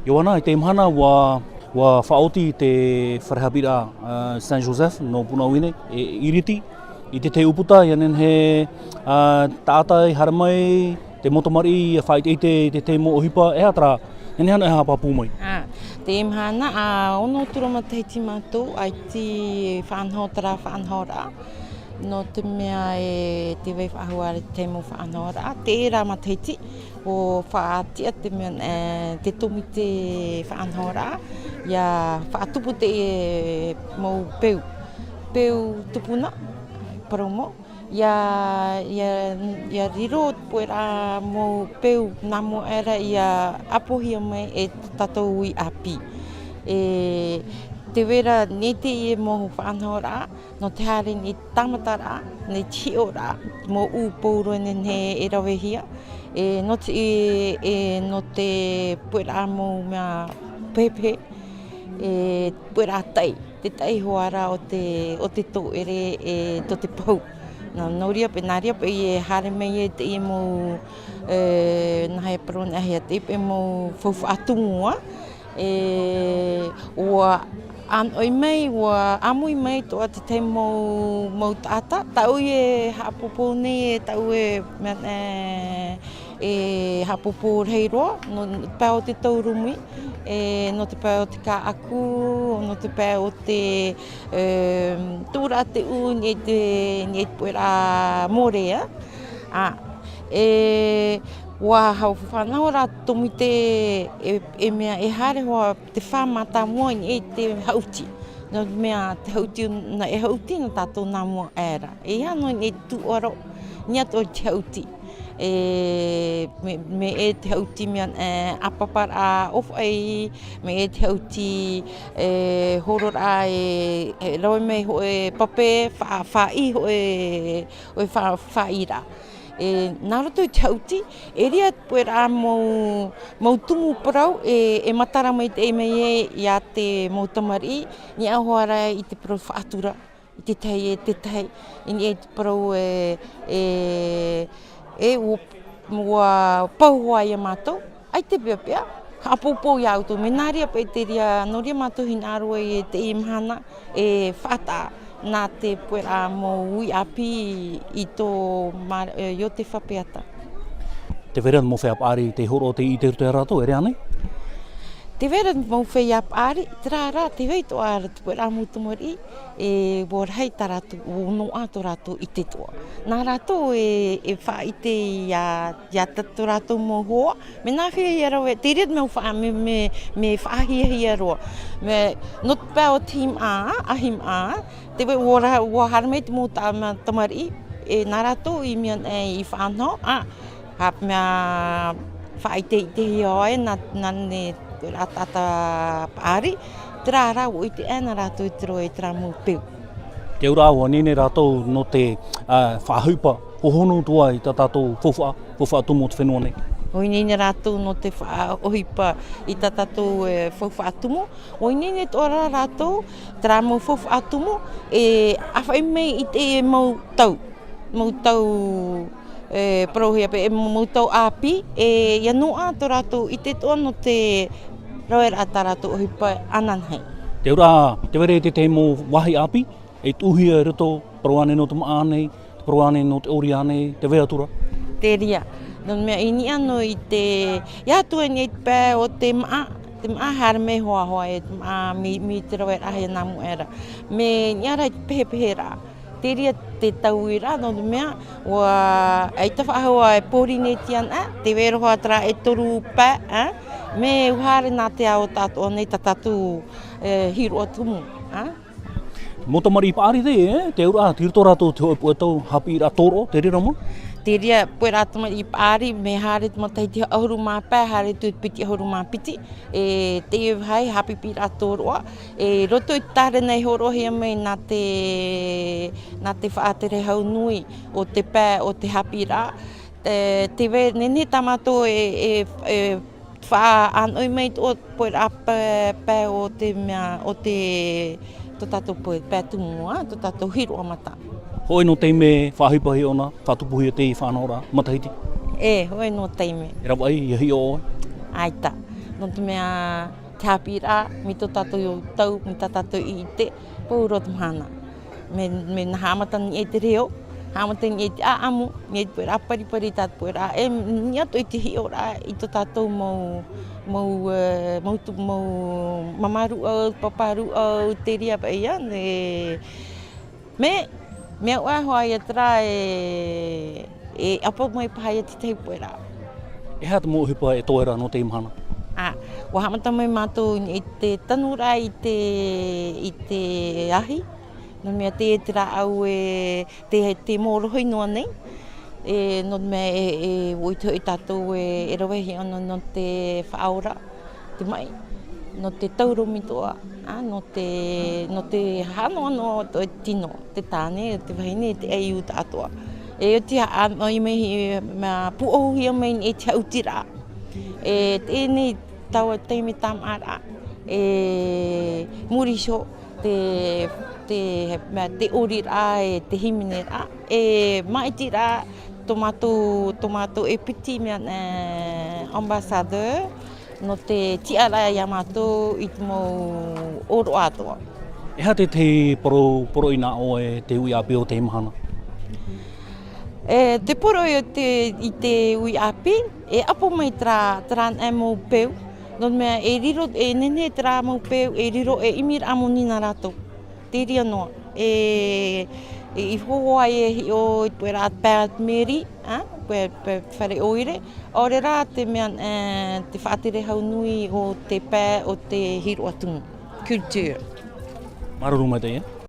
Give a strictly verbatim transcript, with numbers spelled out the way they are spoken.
Ioana, i teie mahana ua, ua faʻaoti te fare haʻapiʻiraʻa, ā, Saint Joseph nō Punaʻauia nei, e, i Riti, i te tahi ʻūputa, ʻia nehenehe, ā, taʻata i haere mai, te mau tamariʻi, ʻia faʻaʻiteʻite i te tahi mau ʻohipa, e aha terā, nehenehe anaʻe e haʻapāpū mai. Ā, teie mahana, ā, ono ʻatura matahiti mātou, ʻaita i faʻanaho terā faʻanahoraʻa. Nō te mea e tē vai faʻahou ra te mau faʻanahoraʻa, terā matahiti, ʻua faʻatiʻa te mea, e, te tōmite faʻanahoraʻa, ʻia faʻatupu te, e, mau peu. Peu tupuna, parau mau, ʻia, ʻia, ʻia riro te poʻeraʻa mau peu nā mua aʻera ʻia ʻapohia mai e tō tātou ui ʻāpī. E, tē vai ra nei teie mau faʻanahoraʻa, nō te haere nei tāmataraʻa, nei te hiʻoraʻa, mau ʻū pauroa nehenehe e ravehia, e, nō te, e, e, nō te poʻeraʻa mau mea pehepehe, e, poʻeraʻa taʻi, te taʻi hoʻi ra o te, o te tōʻere, e, tō te pahu. Nā, nō reira paʻi, nā reira paʻi e haere mai ai teie mau, e, nā hea parau anaʻe, teie paʻi mau faufaʻa tumu, ā, e, ʻua ʻānoʻi mai, ʻua ʻāmui mai atoʻa te tahi mau, mau taʻata, tāʻu e haʻapōpou nei, e tāʻu e, mea, e, e haʻapōpou rahi roa, nō te pae o te taurumi, e, nō te pae o te kāʻaku, nō te pae o te, e, tūraʻa te ʻū, i niʻa i te, i niʻa i te poʻeraʻa more, ā. Ā, e, ʻua hau faʻanaho ra tōmite e, e mea e haere hoʻi te fā mātāmua i niʻa i te haʻuti. Nō te mea te haʻuti, nā, e haʻuti nā tātou nā mua aʻera. E aha noa i niʻa i te tūʻaro, i niʻa atoʻa i te haʻuti. E, mea, mea e te haʻuti mea, e, ʻāpaparaʻa ʻōfaʻi, mea e te haʻuti, e, hororaʻa e, e rave mai hōʻē pape, fā-, fāʻi hōʻē, hōʻē fā-, fāʻiraʻa. E, nā roto i te haʻuti, e riro te poʻeraʻa mau, mau tumu parau, e, e matara maitaʻi mai ai ia te mau tamariʻi, i niʻa hoʻi ra i te parau faʻatura, i te tahi e te tahi, i niʻa i te parau e, e, e, ʻua, ʻua pau hoʻi ia mātou, ʻaita e peʻapeʻa, haʻapōpou ia ʻoutou, mea nā reira paʻi te reira, nō reira mātou hinaʻaro ai i teie mahana, e faʻataʻa nā te poʻeraʻa mau ui ʻāpī i tō mā-, e, Iotefa Peata. Tē vai ra te mau feiā paʻari tei hōroʻa tei ʻite i roto ia rātou, e rave ānei? Tē vai ra te mau feiā paʻari, terā rā, tē vai atoʻa ra te poʻeraʻa mau tamariʻi, e, ʻua rahi tā rātou, ʻua noaʻa tō rātou ʻite atoʻa. Nā rātou e, e faʻaʻite ia, ia tā, tō rātou mau hoa, mea nā hea ia rave, te reira te mea faʻa-, mea, mea, mea faʻahiahia roa. Mea, nō te pae o te hīmaʻa, ā, hīmaʻa, tē vai ʻua ra-, ʻua haere mai te mau ta-, ma-, tamariʻi, e nā rātou i mea, e, i faʻanaho, ā, ha, mea faʻaʻiteʻitehia hoʻi nā, nā nei taʻata paʻari, terā rā ʻua ʻite aʻe nā rātou i te roa i terā mau peu. Te auraʻa, ʻua ineine rātou nō te, ā, faʻaʻohipa hohonu atoʻa i tā tātou faufaʻa, faufaʻa tumu o te fenua nei. ʻUa ineine rātou nō te faʻaʻohipa i tā tātou, e, faufaʻa tumu. ʻUa ineine atoʻa ra rātou, terā mau faufaʻa tumu, e ʻāfaʻi mai i te mau tau, mau tau, e, parauhia paʻi, e mau tau ʻāpī, e, ʻia noaʻa tō rātou ʻite atoʻa nō te raveraʻa tā rātou ʻohipa ananahi. Te auraʻa, tē vai ra te tahi mau vāhi ʻāpī, e tuʻuhia i roto, parau ānei nō te māʻa nei, te parau ānei nō te ʻori ānei, tē vai atu ra? Te reira. Nō te mea i niʻa noa i te, ʻia atu i niʻa i te pae o te māʻa, te māʻa haere mai hoʻi, hoʻi, e te māʻa mai, mai te raveraʻahia nā mua aʻera. Mea i niʻa ra i te pehepeheraʻa. Te reira te tauiraʻa, nō te mea, ʻua, ʻaita faʻahou e Pōrīnetia, ā, tē vai ra hoʻi terā e toru pae, ā, mea ʻua haere nā te ao tātou nei tā tātou, e, hīroʻa tumu, ā. Mau tamariʻi paʻari teie, e, te auraʻa, tei roto rātou i te hōʻē puʻe tau haʻapiʻiraʻa tōroʻa, te reira mau? Te reira, poʻeraʻa tamariʻi paʻari, mea haere te matahiti ʻahuru mā pae, haere atu i te piti ʻahuru mā piti, e, teie vāhi haʻapiʻiraʻa tōroʻa, e, roto i te tārena i hōroʻahia mai nā te, nā te faʻatere hau nui o te pae o te haʻapiʻiraʻa, e, tē vai, nehenehe tā mātou e, e, e, faʻaʻānoʻi mai tō poʻeraʻa pae, pae o te mea, o te, tō tātou pae, pae tumu, ā, tō tātou hīroʻa mata. Hōʻē noa taime faʻaʻohipahia ʻōna, faʻatupuhia teie faʻanahoraʻa matahiti? E, hōʻē noa taime. E ravaʻi, ʻia hiʻo ʻoe? ʻAita. Nō te mea te haʻapiʻiraʻa, mai tō tātou tau, mai tā tātou i ʻite, pauroa te mahana. Mea, mea nā haʻamata nei te reo, haʻamata nei te ʻāʻamu, nei te pueraʻa paripari, tā te pueraʻa, e, nei atoʻa i te hiʻoraʻa, i tō tātou mau, mau, e, mau tu-, mau mamaru au, papa rūʻau, te reira paʻi ia, e, Mea, mea ʻoaʻoa ia terā e, e ʻapo mai paha ia te tahi pueraʻa. E aha te mau ʻohipa e toe ra nō teie mahana? Ā, ʻua haʻamata mai mātou i te tanuraʻa i te, i te ahi, nō te mea te, te rāʻau e, te, te mōrohi noa nei. E, nō te mea e, e, ʻua ʻite hoʻi tātou e, e rave hia ana nō te faʻaora, te maʻi, nō te tauromitoʻa, ā, nō te, nō te haʻanoanoa o te tino, te tāne, te vahine, te ʻaiū, tāʻatoʻa. E oti haʻa-, mai, mai, mea pūʻohuhia mai nei te haʻutiraʻa. E, teie nei taua taime tāmāʻaraʻa, e, muri iho, te, te, mea, te ʻoriraʻa, e, te hīmeneraʻa, e, māʻitiraʻa, tō mātou, tō mātou e piti mea, e, ambassadeur, nō te tiʻaraʻa ia mātou i te mau ʻōroʻa atoʻa. E aha te, te poro-, poroʻi nā ʻoe te uʻi ʻāpī o teie mahana? E, te poroʻi o te, i te uʻi ʻāpī, e ʻapo mai terā, terā mau peu, nō te mea e riro, e nehenehe terā mau peu, e riro, e ʻimiraʻa moni nā rātou. Te reira noa. E, e, i hōhoʻa ai e hiʻo i te pueraʻa paʻi meri, ā, paʻi, paʻi fare ʻoire. ʻAore rā te mea, e, te faʻatere hau nui o te pae o te hiroʻa tumu. Culture. Māuruuru maitaʻi, e?